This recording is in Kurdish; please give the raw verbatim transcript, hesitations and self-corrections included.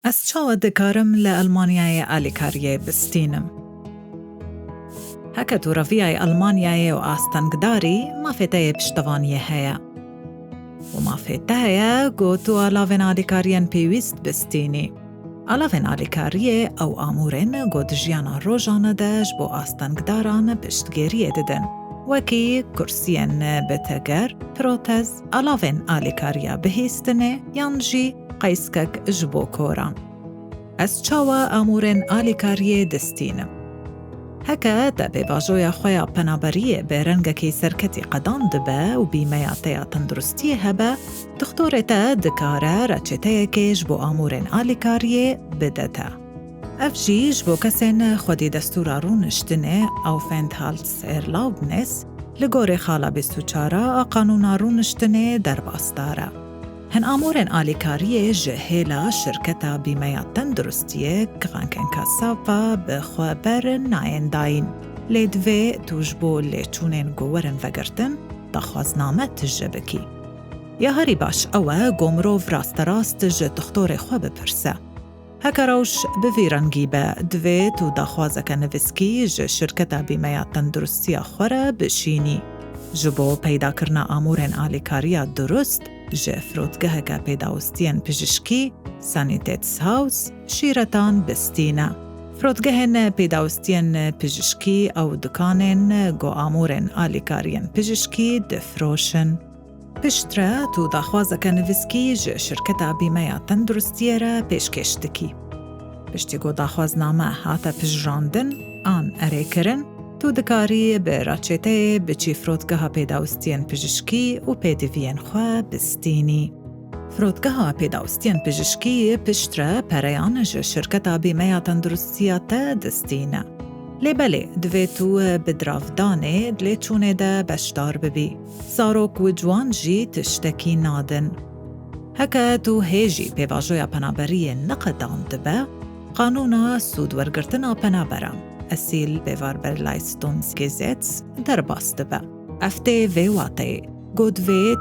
Ez çawa dikarim li Elmanyayê alîkariyê bistînim? Heke tu reviyayê Elmanyayê û astengdar î, mafê te yê piştevaniyê heye. Û mafê te heye ku tu alavên alîkariyên pêwîst bistînî. Alavên alîkariyê ew amûr in ku di jiyana rojane de ji bo astengdaran piştgêriyê didin, wekî kursiyên bi teger, protez, alavên alîkariya bihîstinê yan jî qeyskek ji bo koran. Ez çawa amûrên alîkariyê distînim? Heke te pêvajoya xwe ya penaberiyê bi rengekî serketî qedan dibe û bîmeya te ya tenduristiyê hebe, dixtorê te dikare reçeteyekê ji bo amûrên alîkariyê bide te. Ev jî ji bo kesên xwedî destûra rûniştinê, Aufenthaltserlaubnis, li gorî xala bîst û çar a Qanûna Rûniştinê derbasdar e. Hin amûrên alîkariyê ji hêla şirketa bîmeya tenduristiyê, Krankenkasse, bi xwe ber nayên dayîn. Lê divê tu ji bo lêçûnên ku werin vegirtin, daxwazname tije bikî. Ya herî baş ew e ku mirov rasterast ji dixtorê xwe bipirse. Heke rewş bi vî rengî be, divê tu daxwazeke nivîskî ji şirketa bîmeya tenduristiya xwe re bişînî. Ji bo peydakirina amûrên alîkariya durust, ji firotgeheke pêdawistiyên pijişkî, Sanitätshaus, şîretan bistîne. Firotgehên pêdawistiyên pijişkî ew dikanên ku amûrên alîkariyên pijişkî difiroşin. Piştre tu daxwazeke nivîskî ji şirketa bîmeya tenduristiyê re pêşkêş dikî. Piştî ku daxwazname hate pijirandin an erêkirin, tu dikarî bi reçeteyê biçî firotgeha pêdawistiyên pijişkî û pêdiviyên xwe bistînî. Firotgeha pêdawistiyên pijişkî piştre pereyan ji şirketa bîmeya tenduristiya te distîne. Lê belê, divê tu bi diravdanê di lêçûnê de beşdar bibî. Zarok û ciwan jî tiştekî nadin. Heke tu hê jî pêvajoya penaberiyê neqedandibe, Qanûna Sûdwergirtina Penaberan, Asylbewerberleistungsgesetz, derbas dibe. Ev tê vê wateyê, ku divê